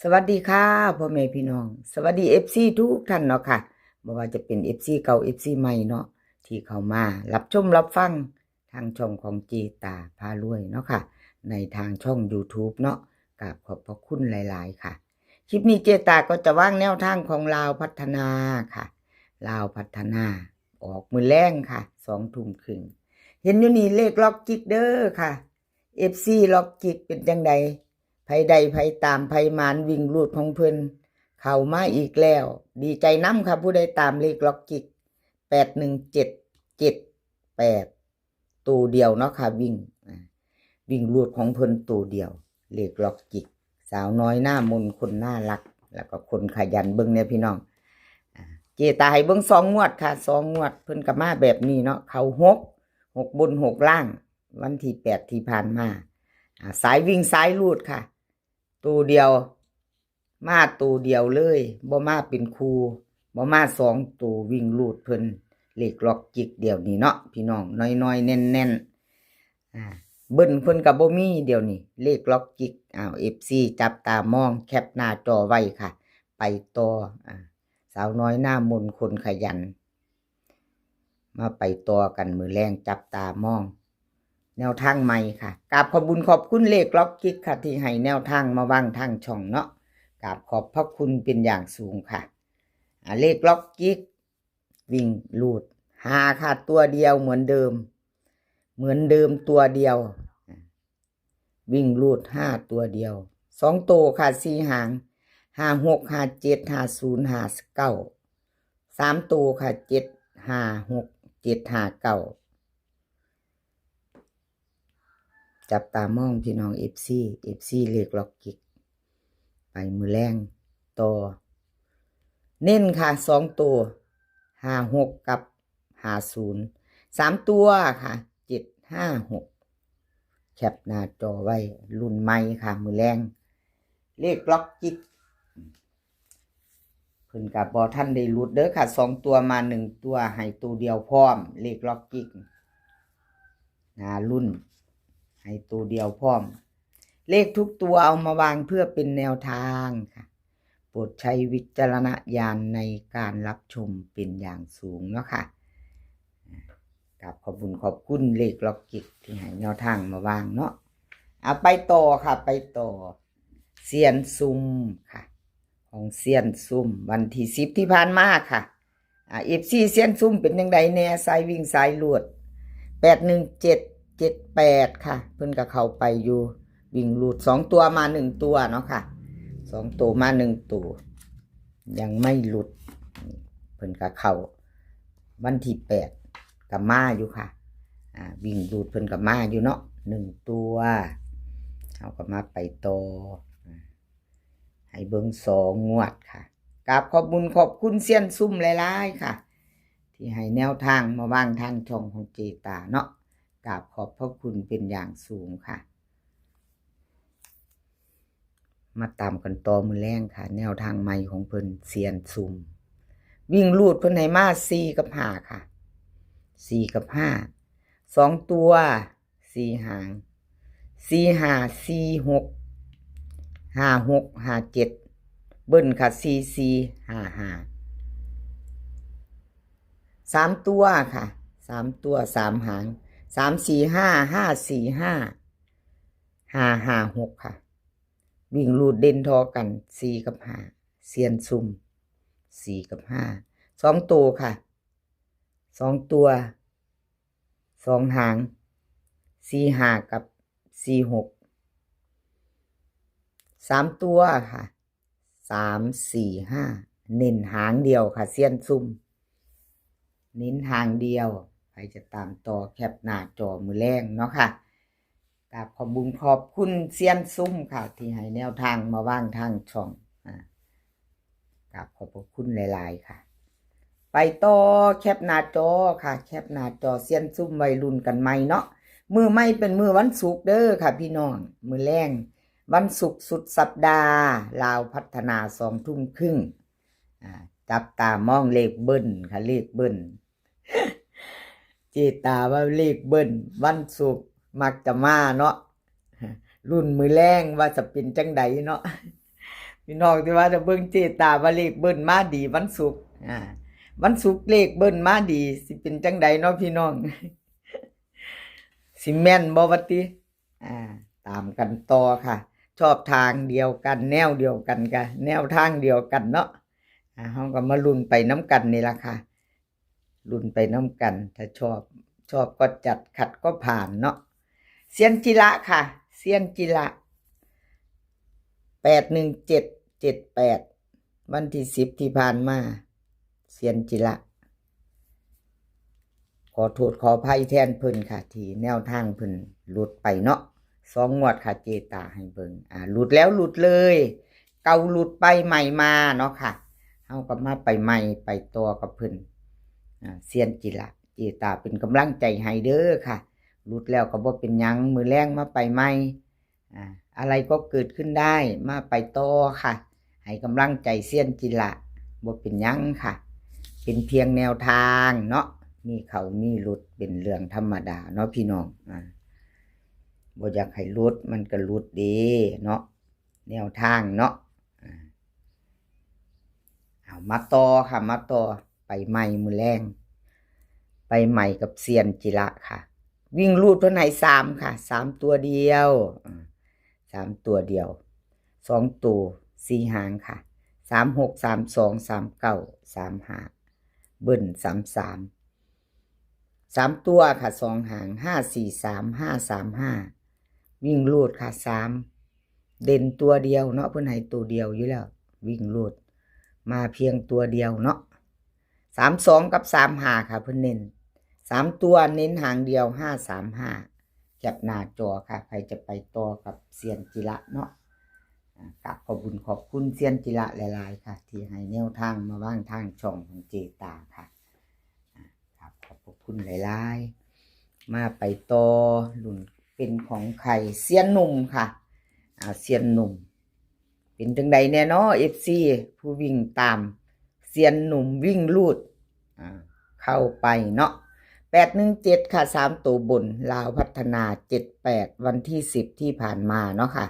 ສະຫວັດດີຄ່ະພໍ່ແມ່ພີ່ນ້ອງ, ສະຫວັດດີເອັຟຊີທຸກທ່ານເນາະຄ່ະ, ບໍ່ວ່າຈະເປັນເອັຟຊີເກົ່າ ເອັຟຊີໃໝ່ເນາະ ທີ່ເຂົ້າມາຮັບຊົມຮັບຟັງທາງຊ່ອງຂອງເຈຕາພາລວຍເນາະຄ່ະ, ໃນທາງຊ່ອງຢູທູບເນາະ, ກາບຂອບພະຄຸນຫຼາຍໆຄ່ະ. ຄລິບນີ້ເຈຕາກໍຈະວາງແນວທາງຂອງລາວພັດທະນາຄ່ະ, ລາວພັດທະນາອອກມື້ແລງຄ່ະ ສອງທຸ່ມຄຶ່ງ. ເຫັນຢູ່ນີ້ເລກລັອກຈິກເດີຄ່ະ ເອັຟຊີລັອກຈິກເປັນຈັ່ງໃດ? ໃຜໄດ້ໃຜຕາມໃຜໝານ ວິ່ງຮູດຂອງເພິ່ນເຂົ້າມາອີກແລ້ວ ດີໃຈນຳຄ່ະ. ຜູ້ໃດຕາມເລກລັອກຈິກ ແປດໜຶ່ງເຈັດ ເຈັດແປດ ໂຕດຽວເນາະຄ່ະ ວິ່ງ ອ່າ ວິ່ງຮູດຂອງເພິ່ນໂຕດຽວ ເລກລັອກຈິກ ສາວນ້ອຍໜ້າມົນ ຄົນໜ້າຮັກ ແລ້ວກໍຄົນຂະຫຍັນ. ເບິ່ງແດ່ພີ່ນ້ອງ ອ່າ ເຈຕາໃຫ້ເບິ່ງສອງງວດຄ່ະ ສອງງວດເພິ່ນກໍມາແບບນີ້ເນາະ ເຂົ້າຫົກ ຫົກບົນຫົກລ່າງ ວັນທີແປດທີ່ຜ່ານມາ. ອ່າ ສາຍວິ່ງສາຍຮູດຄ່ະ ໂຕດຽວ ມາໂຕດຽວເລີຍ ບໍ່ມາເປັນຄູ່ ບໍ່ມາສອງໂຕ. ວິ່ງຮູດເພິ່ນ ເລກລັອກຈິກດຽວນີ້ເນາະ ພີ່ນ້ອງ ນ້ອຍໆແໜ້ນໆ. ອ່າ ເບິ້ນເພິ່ນກໍບໍ່ມີດຽວນີ້ ເລກລັອກຈິກ. ອ້າວ ເອັຟຊີ ຈັບຕາມອງ ແຄປໜ້າຈໍໄວ້ຄ່ະ ໄປຕໍ່. ອ່າ ສາວນ້ອຍໜ້າມົນ ຄົນຂະຫຍັນ ມາໄປຕໍ່ກັນມື້ແລງ ຈັບຕາມອງແນວທາງໃໝ່ຄ່ະ. ກາບຂອບບຸນຂອບຄຸນເລກລັອກຈິກຄ່ະ ທີ່ໃຫ້ແນວທາງມາວາງທາງຊ່ອງເນາະ, ກາບຂອບພະຄຸນເປັນຢ່າງສູງຄ່ະ. ອ່າ ເລກລັອກຈິກ ວິ່ງຮູດຫ້າຄ່ະ ຕົວດຽວເໝືອນເດີມ ເໝືອນເດີມຕົວດຽວ. ວິ່ງຮູດຫ້າຕົວດຽວ ສອງໂຕຄ່ະ ສີ່ຫາງ ຫ້າຫົກ ຫ້າເຈັດ ຫ້າສູນ ຫ້າເກົ້າ. ສາມໂຕຄ່ະ ເຈັດຫ້າຫົກ ເຈັດຫ້າເກົ້າ. ຈັບຕາມອງພີ່ນ້ອງເອັຟຊີ ເອັຟຊີ ເລກລັອກຈິກ ໄປມື້ແລງຕໍ່. ເນັ້ນຄ່ະ ສອງໂຕ ຫ້າຫົກ ກັບ ຫ້າສູນ. ສາມຕົວຄ່ະ ເຈັດຫ້າຫົກ. ແຄປໜ້າຈໍໄວ້ ລຸ້ນໃໝ່ຄ່ະ ມື້ແລງ ເລກລັອກຈິກ. ເພິ່ນກໍບໍ່ທັນໄດ້ຫຼຸດເດີຄ່ະ ສອງຕົວມາໜຶ່ງຕົວ ໃຫ້ໂຕດຽວພ້ອມ ເລກລັອກຈິກ. ໜ້າລຸ້ນ ໃຫ້ໂຕດຽວພ້ອມ. ເລກທຸກຕົວເອົາມາວາງເພື່ອເປັນແນວທາງຄ່ະ. ໂປດໃຊ້ວິຈາລະນະຍານໃນການຮັບຊົມເປັນຢ່າງສູງເນາະຄ່ະ. ກາບຂອບບຸນຂອບຄຸນເລກລັອກຈິກທີ່ໃຫ້ແນວທາງມາວາງເນາະ. ເອົາ ໄປຕໍ່ຄ່ະ ໄປຕໍ່ ຊຽນຊຸມຄ່ະ ຂອງຊຽນຊຸມ ວັນທີສິບທີ່ຜ່ານມາຄ່ະ. ອ່າ ເອັຟຊີ ຊຽນຊຸມເປັນຈັ່ງໃດແດ່? ສາຍວິ່ງສາຍຮູດ ແປດໜຶ່ງເຈັດ ເຈັດແປດຄ່ະ ເພິ່ນກໍເຂົ້າໄປຢູ່ ວິ່ງຮູດ ສອງຕົວມາໜຶ່ງຕົວເນາະຄ່ະ ສອງໂຕມາໜຶ່ງໂຕ ຍັງໄມ່ຫຼຸດ. ເພິ່ນກໍເຂົ້າ ວັນທີແປດກໍມາຢູ່ຄ່ະ. ອ່າ ວິ່ງຮູດເພິ່ນກໍມາຢູ່ເນາະ ໜຶ່ງຕົວ. ເຮົາກໍມາໄປຕໍ່ ອ່າ ໃຫ້ເບິ່ງສອງງວດຄ່ະ. ກາບຂອບບຸນຂອບຄຸນຊຽນຊຸມຫຼາຍໆຄ່ະ ທີ່ໃຫ້ແນວທາງມາວາງທາງຊ່ອງຂອງເຈຕາເນາະ. ກາບຂອບພະຄຸນເປັນຢ່າງສູງຄ່ະ. ມາຕາມກັນຕໍ່ມື້ແລງຄ່ະ ແນວທາງໃໝ່ຂອງເພິ່ນ ຊຽນຊຸມ. ວິ່ງຮູດເພິ່ນໃຫ້ມາສີ່ກັບຫ້າຄ່ະ ສີ່ກັບຫ້າ. ສອງຕົວ ສີ່ຫາງ ສີ່ຫ້າ ສີ່ຫົກ ຫ້າຫົກ ຫ້າເຈັດ. ເບິ້ນຄ່ະ ສີ່ສີ່ ຫ້າຫ້າ. ສາມຕົວຄ່ະ ສາມຕົວ ສາມຫາງ ສາມສີ່ຫ້າ ຫ້າສີ່ຫ້າ ຫ້າຫ້າຫົກຄ່ະ. ວິ່ງຮູດເດັ່ນທໍ່ກັນ ສີ່ກັບຫ້າ ຊຽນຊຸມ ສີ່ກັບຫ້າ. ສອງໂຕຄ່ະ ສອງຕົວ ສອງຫາງ ສີ່ຫ້າກັບສີ່ຫົກ. ສາມຕົວຄ່ະ ສາມສີ່ຫ້າ ເນັ້ນຫາງດຽວຄ່ະ ຊຽນຊຸມ ເນັ້ນຫາງດຽວ. ໃຜຈະຕາມຕໍ່ ແຄປໜ້າຈໍມື້ແລງເນາະຄ່ະ. ກາບຂອບບຸນຂອບຄຸນຊຽນຊຸມຄ່ະ ທີ່ໃຫ້ແນວທາງມາວາງທາງຊ່ອງ. ອ່າ ກາບຂອບພະຄຸນຫຼາຍໆຄ່ະ. ໄປຕໍ່ ແຄປໜ້າຈໍຄ່ະ ແຄປໜ້າຈໍ ຊຽນຊຸມໄວ້ລຸ້ນກັນໃໝ່ເນາະ. ມື້ໃໝ່ເປັນມື້ວັນສຸກເດີຄ່ະພີ່ນ້ອງ, ມື້ແລງວັນສຸກສຸດສັບດາ ລາວພັດທະນາ ສອງທຸ່ມຄຶ່ງ. ອ່າ ຈັບຕາມອງເລກເບິ້ນຄ່ະ ເລກເບິ້ນ. ເຈຕາວ່າເລກເບິ້ນວັນສຸກມັກຈະມາເນາະ, ລຸ້ນມື້ແລງວ່າຈະເປັນຈັ່ງໃດເນາະ. ພີ່ນ້ອງ ທີ່ວ່າຈະເບິ່ງເຈຕາວ່າເລກເບິ່ນມາດີວັນສຸກ ອາ ວັນສຸກເລກເບິ່ນມາດີ ຊິເປັນຈັ່ງໃດເນາະພີ່ນ້ອງ ຊິແມ່ນບໍ່ວະຕິ? ອາ ຕາມກັນຕໍ່ຄ່ະ ຊອບທາງດຽວກັນ ແນວດຽວກັນກະແນວທາງດຽວກັນເນາະ ອາ ເຮົາກໍມາລຸ້ນໄປນຳກັນນີ້ລະຄ່ະ ລຸ້ນໄປນຳກັນ ຖ້າຊອບ ຊອບກໍຈັດ ຂັດກໍຜ່ານເນາະ ຊຽນຈິລະຄ່ະ ຊຽນຈິລະ ແປດໜຶ່ງເຈັດເຈັດແປດ ວັນທີສິບທີ່ຜ່ານມາ ຊຽນຈິລະ ຂໍໂທດຂໍອະໄພແທນເພິ່ນຄ່ະ ທີ່ແນວທາງເພິ່ນຫຼຸດໄປເນາະ ສອງງວດຄ່ະ ເຈຕາໃຫ້ເບິ່ງ ອາ ຫຼຸດແລ້ວຫຼຸດເລີຍ ເກົ່າຫຼຸດໄປໃໝ່ມາເນາະຄ່ະ ເຮົາກໍມາໄປໃໝ່ໄປຕໍ່ກັບເພິ່ນ ອາ ຊຽນຈິລະ ເຈຕາເປັນກຳລັງໃຈໃຫ້ເດີຄ່ະ ຫຼຸດແລ້ວກໍບໍ່ເປັນຫຍັງ ມື້ແລງມາໄປໃໝ່ ອາ ອະໄລກໍເກີດຂຶ້ນໄດ້ ມາໄປຕໍ່ຄ່ະ ໃຫ້ກຳລັງໃຈຊຽນຈິລະ ບໍ່ເປັນຫຍັງຄ່ະ ເປັນພຽງແນວທາງເນາະ ມີເຂົ້າມີຫຼຸດເປັນເລື່ອງທຳມະດາເນາະພີ່ນ້ອງ ອາ ບໍ່ຢາກໃຫ້ຫຼຸດ ມັນກໍຫຼຸດເດ້ເນາະ ແນວທາງເນາະ ອາ ເອົາ ມາຕໍ່ຄ່ະ ມາຕໍ່ ໄປໃໝ່ມື້ແລງ ໄປໃໝ່ກັບຊຽນຈິລະຄ່ະ ວິ່ງຮູດເພິ່ນໃຫ້ສາມຄ່ະ ສາມຕົວດຽວ ອາ ສາມຕົວດຽວ ສອງໂຕສີ່ຫາງຄ່ະ ສາມຫົກ ສາມສອງ ສາມເກົ້າ ສາມຫ້າ ເບິ້ນ ສາມສາມ ສາມຕົວຄ່ະ ສອງຫາງ ຫ້າສີ່ສາມ ຫ້າສາມຫ້າ ວິ່ງຮູດຄ່ະ ສາມ ເດັ່ນຕົວດຽວເນາະ ເພິ່ນໃຫ້ໂຕດຽວຢູ່ແລ້ວ ວິ່ງຮູດ ມາພຽງຕົວດຽວເນາະ ສາມສອງກັບສາມຫ້າຄ່ະ ເພິ່ນເນັ້ນ ສາມຕົວເນັ້ນຫາງດຽວ ຫ້າສາມຫ້າ ແຄປໜ້າຈໍຄ່ະ ໃຜຈະໄປຕໍ່ກັບຊຽນຈິລະເນາະ ອາ ກາບຂອບບຸນຂອບຄຸນຊຽນຈິລະຫຼາຍໆຄ່ະ ທີ່ໃຫ້ແນວທາງມາວາງທາງຊ່ອງຂອງເຈຕາຄ່ະ ອາ ກາບຂອບພະຄຸນຫຼາຍໆ ມາໄປຕໍ່ລຸ້ນເປັນຂອງໃຜ ຊຽນໜຸ່ມຄ່ະ ອາ ຊຽນໜຸ່ມ ເປັນຈັ່ງໃດແດ່ນໍ ເອັຟຊີ ຜູ້ວິ່ງຕາມຊຽນໜຸ່ມວິ່ງຮູດ ອາ ເຂົ້າໄປເນາະ ແປດໜຶ່ງເຈັດຄ່ະ ສາມໂຕບົນ ລາວພັດທະນາ ເຈັດແປດ ວັນທີສິບທີ່ຜ່ານມາເນາະຄ່ະ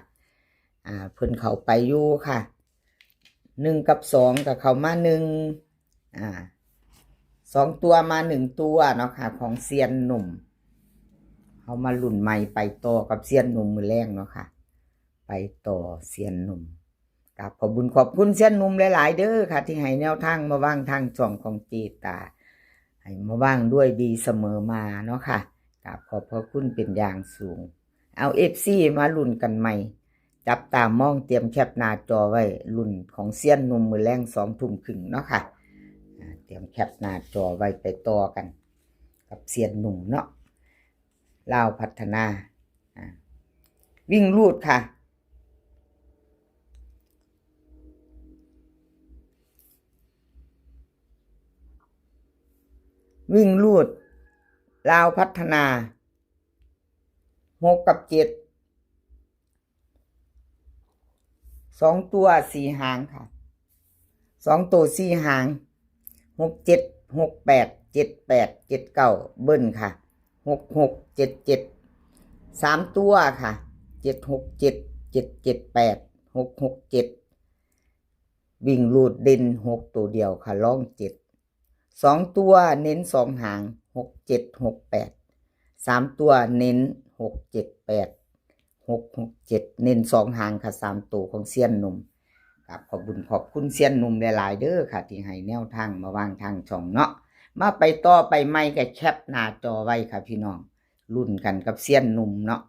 ອາ ເພິ່ນເຂົ້າໄປຢູ່ຄ່ະ ໜຶ່ງກັບສອງກໍເຂົ້າມາ ໜຶ່ງ ອາ ສອງຕົວມາ ໜຶ່ງຕົວເນາະຄ່ະ ຂອງຊຽນໜຸ່ມ ເຮົາມາລຸ້ນໃໝ່ໄປຕໍ່ກັບຊຽນໜຸ່ມມື້ແລງເນາະຄ່ະ ໄປຕໍ່ຊຽນໜຸ່ມ ກາບຂອບບຸນຂອບຄຸນຊຽນໜຸ່ມຫຼາຍໆເດີຄ່ະ ທີ່ໃຫ້ແນວທາງມາວາງທາງຊ່ອງຂອງເຈຕາ ໃຫ້ມາວາງດ້ວຍດີສະເໝີມາເນາະຄ່ະ ກາບຂອບພະຄຸນເປັນຢ່າງສູງ ເອົາ ເອັຟຊີ ມາລຸ້ນກັນໃໝ່ ຈັບຕາມອງ ຕຽມແຄປໜ້າຈໍໄວ້ ລຸ້ນຂອງຊຽນໜຸ່ມມື້ແລງ ສອງທຸ່ມຄຶ່ງເນາະຄ່ະ ອາ ຕຽມແຄປໜ້າຈໍໄວ້ ໄປຕໍ່ກັນກັບຊຽນໜຸ່ມເນາະ ລາວພັດທະນາ ອາ ວິ່ງຮູດຄ່ະ ວິ່ງຮູດ ລາວພັດທະນາ ຫົກກັບເຈັດ ສອງຕົວສີ່ຫາງຄ່ະ ສອງໂຕສີ່ຫາງ ຫົກເຈັດ ຫົກແປດ ເຈັດແປດ ເຈັດເກົ້າ ເບິ້ນຄ່ະ ຫົກຫົກ ເຈັດເຈັດ ສາມຕົວຄ່ະ ເຈັດຫົກເຈັດ ເຈັດເຈັດແປດ ຫົກຫົກເຈັດ ວິ່ງຮູດເດັ່ນຫົກໂຕດຽວຄ່ະ ລອງເຈັດ ສອງຕົວເນັ້ນສອງຫາງ ຫົກເຈັດ ຫົກແປດ ສາມຕົວເນັ້ນ ຫົກເຈັດແປດ ຫົກຫົກເຈັດ ເນັ້ນສອງຫາງຄ່ະ ສາມໂຕຂອງຊຽນໜຸ່ມ ກາບຂອບບຸນຂອບຄຸນຊຽນໜຸ່ມຫຼາຍໆເດີຄ່ະ ທີ່ໃຫ້ແນວທາງມາວາງທາງຊ່ອງເນາະ ມາໄປຕໍ່ໄປໃໝ່ກໍແຄປໜ້າຈໍໄວ້ຄ່ະພີ່ນ້ອງ ລຸ້ນກັນກັບຊຽນໜຸ່ມເນາະ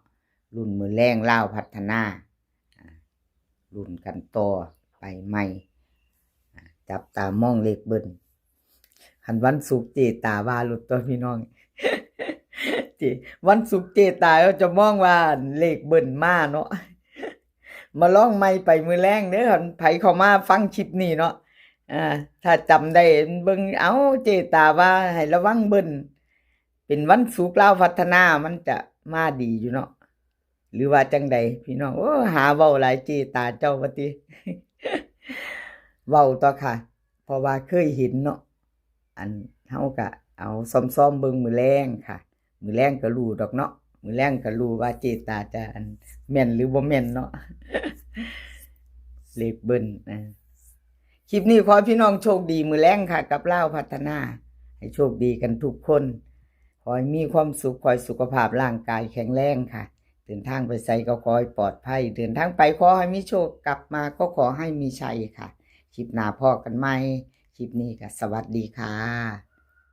ລຸ້ນມື້ແລງລາວພັດທະນາ ລຸ້ນກັນຕໍ່ໄປໃໝ່ ຈັບຕາມອງເລກເບິ້ນ ຄັນວັນສຸກເຈຕາວ່າໂລດຕົວະພີ່ນ້ອງ ເຈ ວັນສຸກເຈຕາເຮົາຈະມອງວ່າເລກເບິ້ນມາເນາະ ມາລອງໃໝ່ໄປມື້ແລງເດີ ຄັນໃຜເຂົ້າມາຟັງຄລິບນີ້ເນາະ ອາ ຖ້າຈຳໄດ້ເບິ່ງ ເອົ້າ ເຈຕາວ່າໃຫ້ລະວັງເບິ້ນ ເປັນວັນສຸກລາວພັດທະນາ ມັນຈະມາດີຢູ່ເນາະ ຫຼືວ່າຈັ່ງໃດພີ່ນ້ອງ ໂອ້ ຫາເວົ້າຫຼາຍເຈຕາເຈົ້າວ່າຕິ ເວົ້າຕົວະຄ່ະ ເພາະວ່າເຄີຍເຫັນເນາະ ອັນ ເຮົາກະເອົາຊອມໆເບິ່ງມື້ແລງຄ່ະ ມື້ແລງກະຮູ້ດອກເນາະ ມື້ແລງກະຮູ້ວ່າເຈຕາຈະ ອັນ ແມ່ນຫຼືບໍ່ແມ່ນເນາະ ເລກເບິ້ນນະ. ຄລິບນີ້ຂໍໃຫ້ພີ່ນ້ອງໂຊກດີມື້ແລງຄ່ະ ກັບລາວພັດທະນາ ໃຫ້ໂຊກດີກັນທຸກຄົນ ຂໍໃຫ້ມີຄວາມສຸກ ຂໍໃຫ້ສຸຂະພາບຮ່າງກາຍແຂງແຮງຄ່ະ ເດີນທາງໄປໃສກໍຂໍໃຫ້ປອດໄພ ເດີນທາງໄປຂໍໃຫ້ມີໂຊກ ກັບມາກໍຂໍໃຫ້ມີໄຊຄ່ະ. ຄລິບໜ້າພໍ້ກັນໃໝ່ ຄລິບນີ້ກໍສະຫວັດດີຄ່ະ.